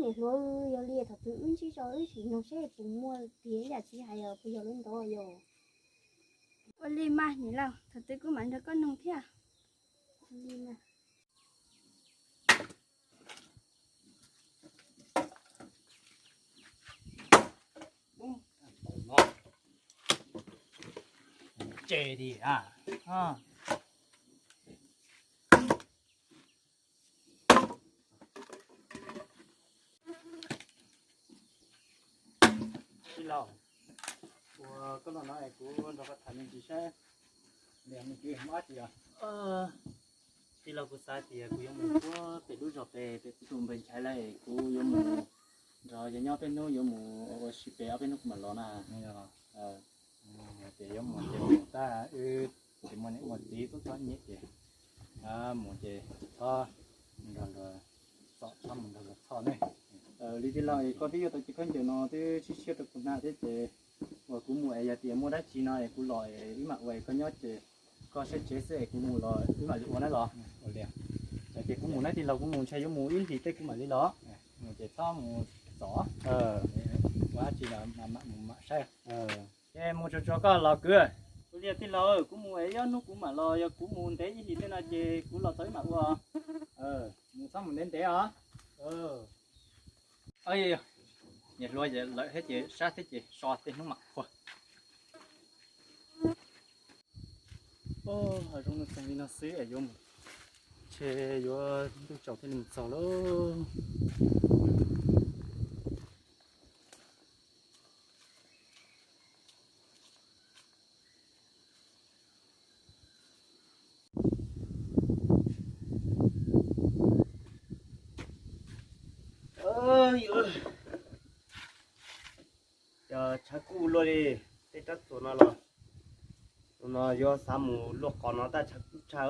Niam hluas, yog li thaum twg wb ntsib tso wb sim noog seb puas muaj tiag ib yam txiv hais os, puas yog li ntawd yom? Ua li mas niam laus, thaum twg kuv mam nrog koj noog thiab. Tse tiag. Tij laug, ua koj los no es kuv nrog koj tham me ntsis saib. Niam, nws kwv mob tsis yog? Tij laug, kuv xav tias kuv yuav mus puag pem lub zos pem, pem kuv tus npawg Nchaiv lawm, kuv yuav mus nrog yawg nyob peb hnub, yuav mus ua si pem ob peb hnub kuv mam los na. Tias yuav mus ces mus tag, wb ces muaj niam muaj txiv txob txob nyem ces mus ces txhob nrog luag txom, txhob mus nrog luag txhoj ne. Li tij laug, koj twb yuav tau cov khaub ncaws no twb tshiab tshiab rau kuv hnav thiab ces uas kuv mus es yog tias muaj dab tsi no es kuv los es wb mam ua, koj nyob ces koj saib tsev xwb es kuv mus los wb mam li ua na los. Ces kuv mus na tij laug, kuv mus ntshai yuav mus ib hlis tej kuv mam li los. Mus ces txhob mus txom. Ua dab tsi los mam mus mam saib. Ces mus tsuag tsuag koj los kwv. Ua li tij laug, kuv mus es ib ob hnub kuv mam los, yog kuv mus ntev ib hlis tej no ces kuv los txog wb mam ua. Mus txhob mus ntev ntev os. Niam hluas lawm thiab ces sab thiab ces so tej hnub mam ua. Hav zoov no txog li no xwb es yuav mus, ntshe yuav ntuj tsaus thiaj li mus txog lauj. Cov tshav kub luaj li, tej rab txuas no los, no yuav xav mus luaj qos no tab tshav kub tshaj.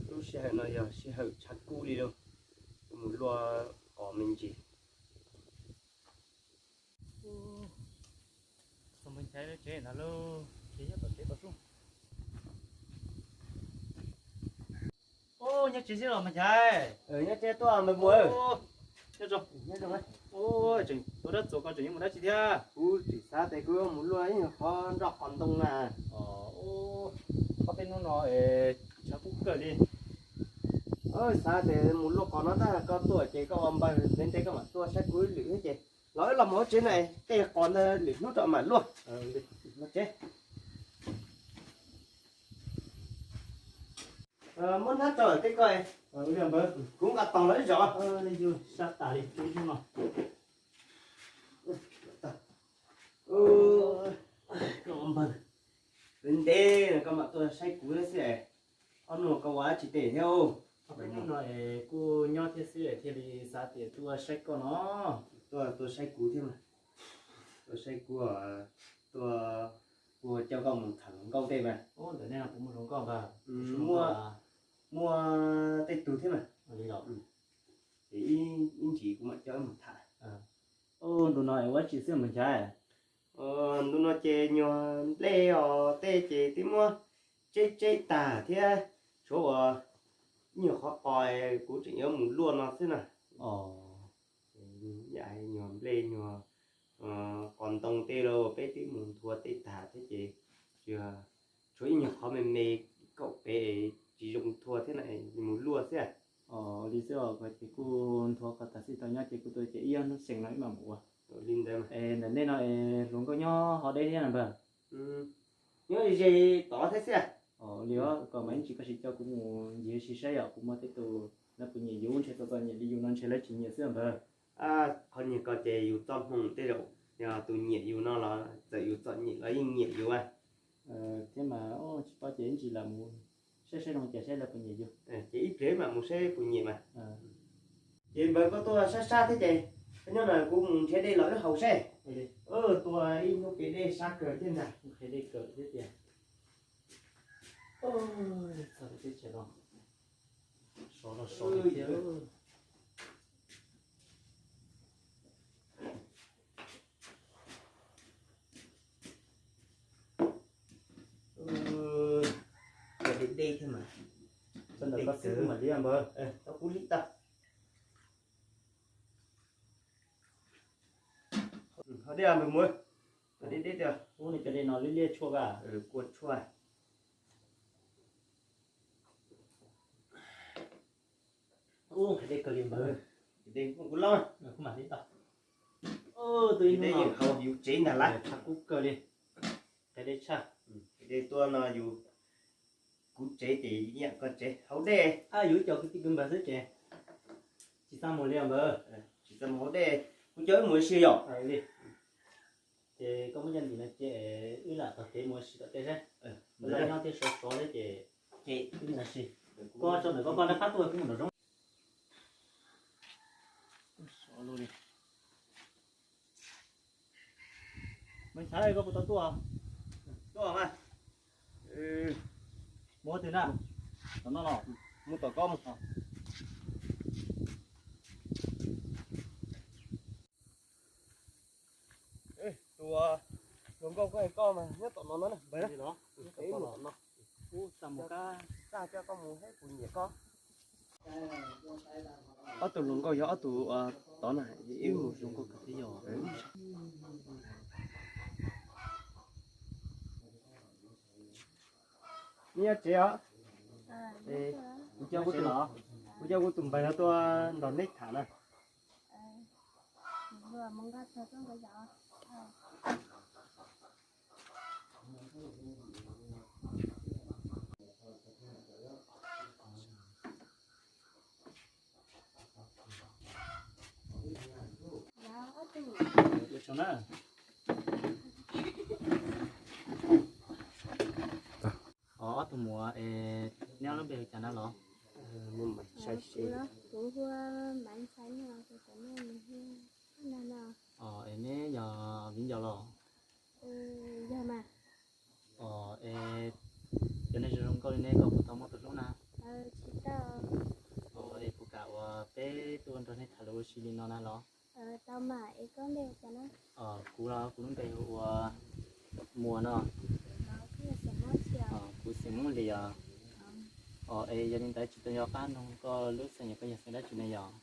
Lub sij hawm no yog sij hawm tshav kub li lauj, mus luaj qos me ntsis. Txog npawg Nchaiv lub tsev ntag lauj, ces nyob tom tsev tau sub. Nyob tsev xwb los npawg Nchaiv? Nyob tsev tuaj npawg Muas. Nyob zoo. Tseem tuaj dab txuas, koj tseem yuav mus dab tsi thiab? Kuv tseem xav tias kuv yuav mus luaj ib nyuag qhov nroj qos ntoo na. Ob peb hnub no tshav kub kawg li. Xav tias mus luaj qos no tab koj tuaj ces koj ua npawg ntev ntev koj mam tuaj saib kuv ib lwm thiab ces los wb los mus ua tsev na, tej qos ntawd lwm hnub rau mam luaj. Muab hnab tso tej ko, kuv nqa tos los ib zaug. Sab tas li hnub no. Koj ua npawg ntev ntev koj mam tuaj saib kuv xwb, ob hnub koj ua dab tsi tej thiab? Ob peb hnub no es kuj nyob thiab xwb thiaj li xav tias tuaj saib koj no. Tuaj, tuaj saib kuv thiab mas. Tuaj saib kuv, tuaj, kuv coj koj mus tham hluas nkauj tej mas. Ntawm nej no puas muaj hluas nkauj npawg? Muaj, muaj tej tug thiab mas. Ces ib, ib ntsis kuv mam coj wb mus tham. Ntu no es ua dab tsi xwb npawg Nchaiv? Ntu no ces nyuag nplej os tej ces twb muab tseb tseb tag thiab, tshuav uas ib nyuag qhov qos kuv tseem yuav mus luaj no xwb na. Nyuag nplej nyuag qos ntoo tej los peb twb mus nthua tej tag thiab ces tshuav ib nyuag qhov me me kaum pem tsis zoo nthua thiab na, mus luaj xwb. Li xwb os, ces kuj nthua qhov tag xwb tau nyob ces kuv tuaj ces ib ob hnub xees no wb mam mus ua. Li ntawd, es ntawm nej no es hluas nkauj nyob ho deb thiab na npawg? Nyob ze tod thiab xwb. Li os, koj mas ib ntsis koj sim coj kuv mus ncig ua si saib yom, kuv muaj tej tus lawv puas nyiam yus, ntshe txom txom nyem li yus no ntshe lawv tsis nyiam xwb npawg. Qhov nyiam ko ces yus txoj hmoo tej zaum yog tus nyiam yus no los txawm yus txom nyem los yeej nyiam yus. Thiab mas tsis paub ces ib ntsis lam mus saib saib zoo cas saib lawv puas nyiam yus. Ces ib pliag mam mus saib puas nyiam mas. Ces npawg koj tuaj sab sab thiab ces koj nyob no kuv mus nrhiav dej los wb haus seb. Tuaj ib hnub pem dej sab kawg thiab ntag. Nrhiav dej kawg thiab tiag. Txog teb chaws no, sov los sov li thiab. Dej dej thiab mas. Txog ntawm koj xwb mas li npawg. Koj kub li tag. Dej npawg Muas, dej dej tiag. Ub, nws cov dej no liab liab tshuaj a. Kua tshuaj. Ub, nqhis dej kawg li npawg. Dej kuj loj. Kuv mam li tau. Tus ib hnub no yus tsev ntag lawm, tshaj kub kawg li. Nqhis dej tshaj. Dej tuaj no yus, kuv tsev ces ib yam koj tsev haus dej. Yus ib co kwv tij kwv npawg xwb ces tsis txaj muag li npawg. Tsis txaj muag haus dej, kuv coj wb mus ua si yom. Li ces koj muab cov ntim no ces wb lam tog kev mus ua si tom tej seb. Lawv nyob thiab sov sov thiab ces wb mus ua si. Koj tso ntawm koj, koj rov qab tuaj wb mus nraum zoov. Sov lug li. Me ntxhais, koj puas tau tuaj? Tuaj mas. Mus twg na? Tom no los? Mus tom koj mus. Tus hluas nkauj koj hais koj mas nyob tom no no na, npawg na. Mus tom no. Ub, txaj muag kab. Txaj coj koj mus thiab, kuv nyiam koj. Ob tug hluas nkauj yog ob tug tod na, ib mus zoo nkauj kawg thiab yog. Neb nyob tsev os? Kuv coj kuv tus npawg no tuaj nrog neb tham na. Ob tug muam es neb lub npe hu cas na los? Kuv hu Maiv Ntxhais no, tus tom no nws hu Paj Nag no. Es neb yog viv ncaus los? Yog mas. Es cov neeg zoo zoo nkauj li neb koj puas tau muaj tus hlub na? Tsis tau. Es puas kam uas peb tuaj nrog nej tham lus ua si li no na los? Tau mas, es koj npe hu cas na? Kuv los kuv lub npe hu ua Muas no. Kuv xeem Hmoob Lis os. Es yog li ntawd tsis tau nco qab nug koj lub xeem, yog koj yog xeem dab tsi ne yom?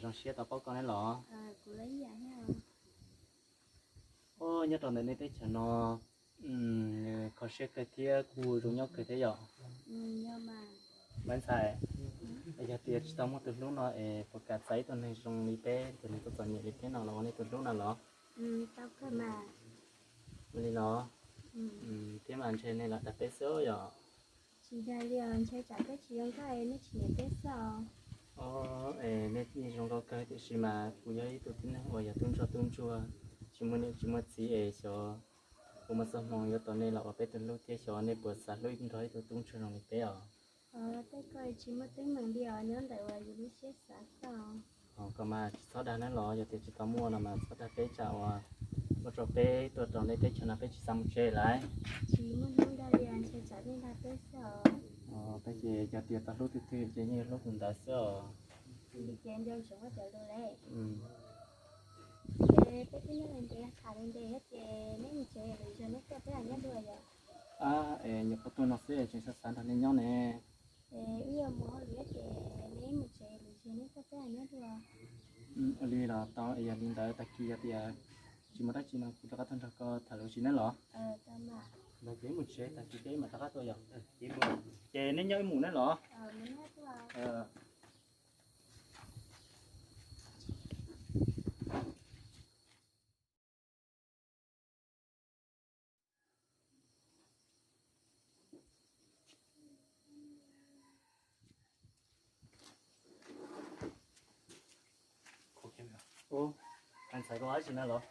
Zoo siab tau paub koj ne los. Nyob rau ntawm nej teb chaws no kho siab kawg thiab kuj zoo nyob kawg thiab yom? Maiv Ntxhais, yog tias tsis tau muaj tus hlub no es puas kam txais ib tug neeg zoo li peb, tus neeg txom txom nyem li peb no los ua nej tus hlub na los? Ua li los? Thiab mas ntshe nej lam dag peb xwb yom? Tsis dag li os, ntshe tsam peb tsis zoo nkauj nej tsis nyiam peb xwb os. Es nej yeej zoo nkauj kawg tiam sis mas kuv yog ib tug tib neeg uas yog tub ntsuag tub ntsuag, tsis muaj niam tsis muaj txiv es xyov puas muaj txoj hmoo yuav tau nej los ua peb tus hlub thiab xyov nej puas xav hlub nrog ib tug tub ntsuag zoo li peb os. Tej ko tsis muaj teeb meem li os, nyob ntawm uas yus lub siab xav xwb os. Koj mas tsis txhob dag na los, yog tias tsis tau muaj no mas txhob dag peb tsam uas ua rau peb tuaj rau nej teb chaws no peb tsis xav mus tsev lawm. Tsis muaj hnub dag li os, ntshe tsam nej dag peb xwb os. Peb ces yog tias tau hlub twg twg ces yeej hlub tus ntawd xwb os. Ces nco ntsoov koj cov lus lawm. Ces peb twb nyob li ntev tham li ntev thiab ces neb mus tsev lwm zaug neb tuaj peb mam nyob dua yom. Es nyuam qhuav tuaj no xwb tseem xav xav nrog nej nyob ne. Es wb yuav mus hauj lwm ces neb mus tsev lwm zaug neb tuaj peb mam nyob dua. Ua li los tau, yog li ntawd tag kis yog tias tsis muaj dab tsi no kuv rov qab tuaj nrog koj tham lus ua si nawb los. Ntawd ces wb mus tsev tag kis peb mam rov qab tuaj yom. Ces neb nyob wb mus nawb los. Ntxhais, koj ua dab tsi na los?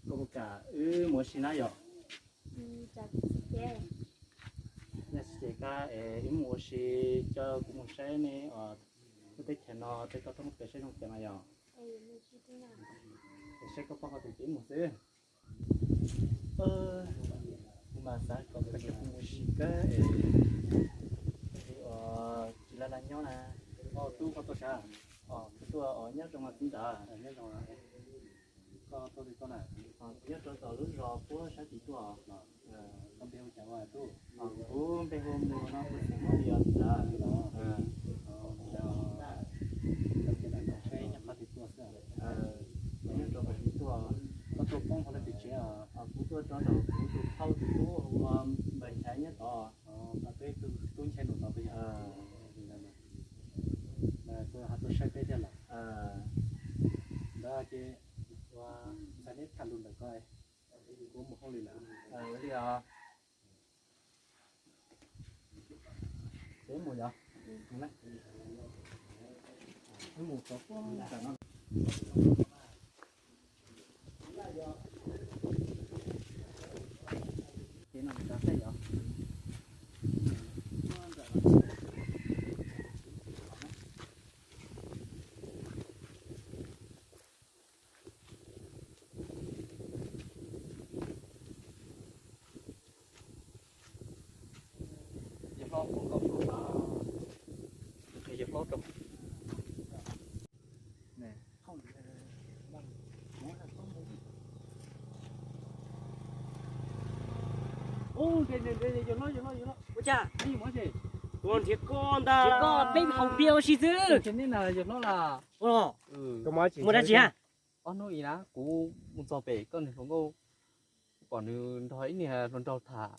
Koj puas kam wb mus ua si na yom? Yog tsis ces kab es wb mus ua si, coj kuv mus saib nej lub teb chaws no tej toj roob pem saib zoo cas mas yom. Es saib koj paub qhov twg ces wb mus xwb. Kuv mas xav kom koj coj kuv mus ua si kab es kuv tsis laj laj nyob na. Tub, koj tuaj sav? Kuv tuaj nyob zoo mas txiv ntxawm. Koj tuaj twg tuaj na? Kuv nyob rau tom lub zos puag sab tid tuaj. Koj npe hu cas tub? Kuv npe hu Mus no, kuv xeem Hmoob Lis os txiv ntxawm. Saib nyob qhov twg tuaj. Tuaj tso ntawm kuv tus phauj tus tub ua npawg Nchaiv nyob tod. Peb tus tub Nchaiv nraum tod peb yog. Mas tuaj ho tuaj saib peb thiab lawm. Ntawd ces ua npawg neb tham lus ntawm ko, kuv mus hauj lwm lawm. Li os. Peb mus yog, peb mus rau tom no. Ces no rau tej yog. Ua cas, ua nrhiav koj ntag, koj peb haus pia ua si xwb. Muaj dab tsi ha? Ob hnub ib na kuv mus txog pem koj niag hluas nkauj, kuv pom nws nrog ib niag hluas nraug tham,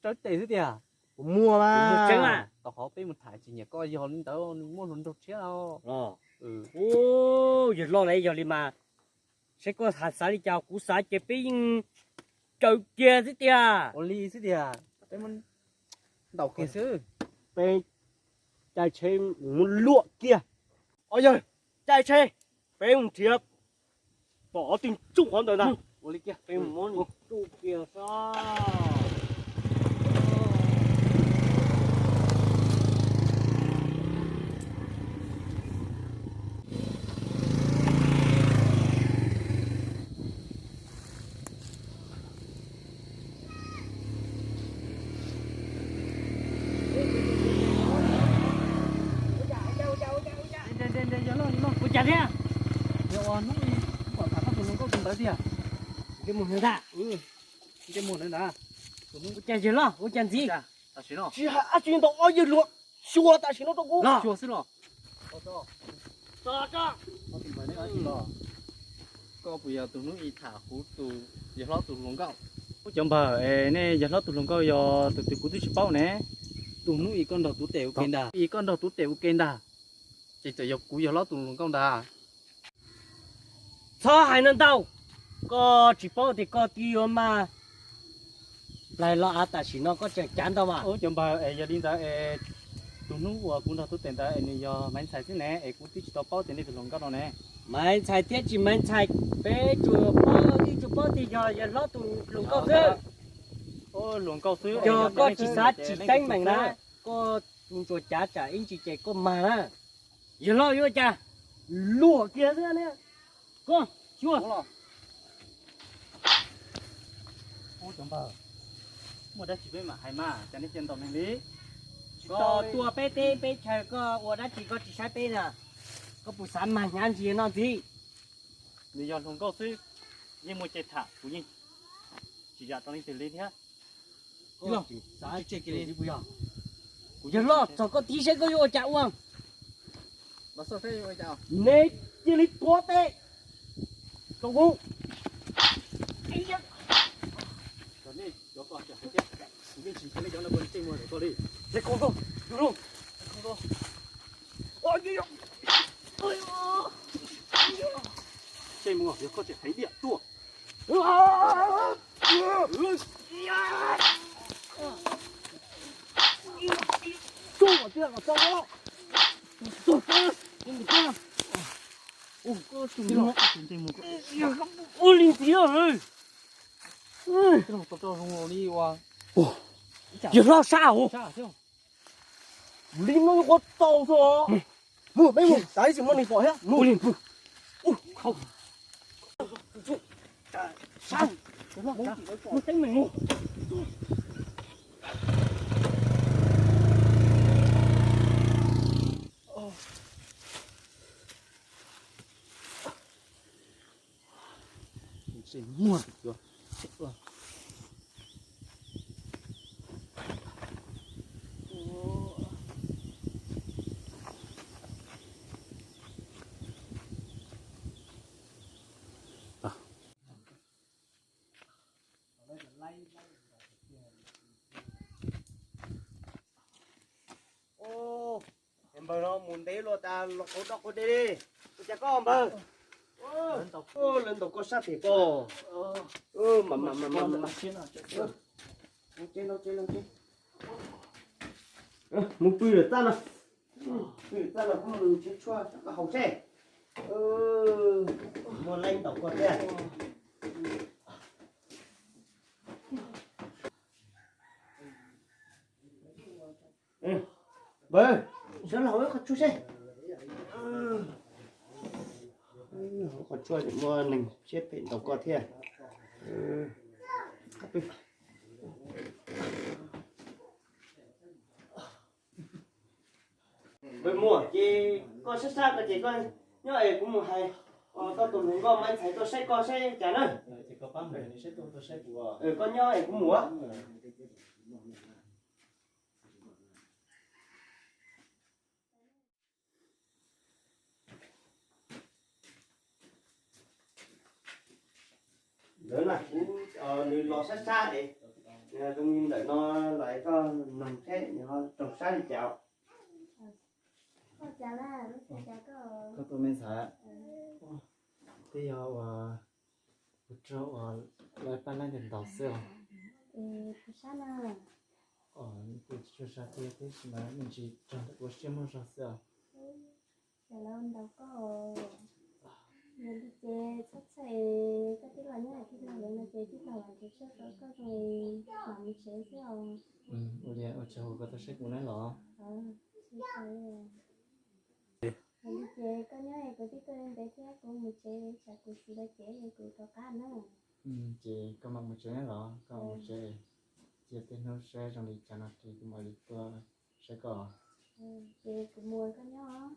rawv tes xwb tiag. Kuv muaj mas, kuv muaj tseeb mas. Tau qhov peb mus tham tsis nyiam koj, yog li ntawd nws muaj hluas nraug tshiab os. Yawg hlob, yog li mas saib koj xav li cas, kuv xav ces peb yeej raws kiag xwb tiag. Ua li xwb tiag, peb muab ntaus kiag xwb. Peb caij tsheb mus luam kiag. Os yawg, caij tsheb, peb mus nrhiav pom ob tug tsuj qhov ntawd ntag. Ua li kiag, peb mus muab nws tsuj kiag xwb. Ua cas thiab? Yog ua hnub pom tham koj tus hluas nkauj tus ntawd tiag. Ntsej muag ntag. Ntsej muag ntawd ntag. Ua cas yawg loj, ua cas ntxiv? Tsis hais dab tsi ntau, ob yawg luag xyuas tam sim no rau kuv. Xyuas xwb los? Koj puas yog tus hnub i tham kuv tus yawg hlob tus hluas nkauj? Ub, cov npawg, nej yawg hlob tus hluas nkauj yog tus twg kuv twb tsis paub ne. Tus hnub i koj nrog Tub Tes ua ke ntag. I koj nrog Tub Tes ua ke ntag. Ces txawm yog kuv yawg hlob tus hluas nkauj ntag. Txhob hais ntau ntau, koj tsis paub tias koj twb yuav mas. Plaig los av tam sim no koj tseem cav ntau mas. Ub, cov npawg, yog li ntawd es tus hnub uas kuv nrog Tub Tes ntawd es nws yog Maiv Ntxhais xwb ne, es kuv twb tsis tau paub tias nej tus hluas nkauj no ne. Maiv Ntxhais thiab tsis Maiv Ntxhais, peb tsuas paub, yeej tsuas paub tias yog yawg hlob tus hluas nkauj xwb. Hluas nkauj xwb. Yog koj tsis xav tsis teeb meem na, koj mus tsuas cav tsam ib ntsis ces koj mag na. Yawg hlob yuav ua cas? Luam kiag xwb ne. Koj xyuas. Ub, cov npawg, muaj dab tsi peb mam hais mas, cas nej cia ntaus neeg li? Koj tuaj peb teb peb chaw koj ua dab tsi koj tsis saib peb na? Koj puas xav mag hnyav ntsis no ntxiv? Nws yog hluas nkauj xwb, yeej muaj cai tham, kuv yeej tsis zam rau leej twg li thiab. Yawg hlob, txog koj tiv saib koj yuav ua cas ua. Neb cia li tuav tes rau kuv. Ntsej muag, yog koj tseem heev diam tuaj. Ua li ntxiv. Yawg hlob sab hauv. Li no yuav qhuav tau xwb os. Mus, peb mus, tsam ib tsis muaj neeg pom thiab. Mus. Npawg no mus ntev luaj tas los qhov doj qhov de li. Ua cas koj npawg, lawv ntaus koj sab phem koj. Mas mas mas mas, mus pw lawm txaj no, pw lawm txaj no kuv mus nrhiav tshuaj rau koj haus seb. Muaj leej ntaus koj thiab. Npawg, sawv los haus ib qho tshuaj seb. Haus qhov tshuaj muaj neeg siab phem ntaus koj thiab. Npawg Muas, ces koj sab sab ko ces koj nyob es kuv mus hais koj tus hluas nkauj Maiv Ntxhais tuaj saib koj saib cas na. Koj nyob es kuv mus. Ntawd na kuv, nws los sab sab es zoo li ntawm no los koj noog seb nws ho raug sab li cas. Koj tus me ntxhais, twb yog uas kuv raug uas lawv pab leej twg ntaus xwb os. Kuv tsis tshua sab tiag tiam sis mas me ntsis raug ntawm kuv siab muag zog xwb os. Ces lawv ntaus koj, yog li ces txhob txhawj, koj tij laug nyob tij laug lawv no ces tij laug los tus siab rau koj zoo li mam mus tsev xwb os. Ua li ua tsaug koj tuaj saib kuv na los. Yog li ces koj nyob es kuv twb tuaj ntev thiab kuv mus tsev tsam kuv txiv lawv cem kuv rov qab na. Ces koj mam mus tsev na los, koj mus tsev, cia tej hnub saib zoo li cas no ces kuv mam li tuaj saib koj. Ces kuv mus, koj nyob.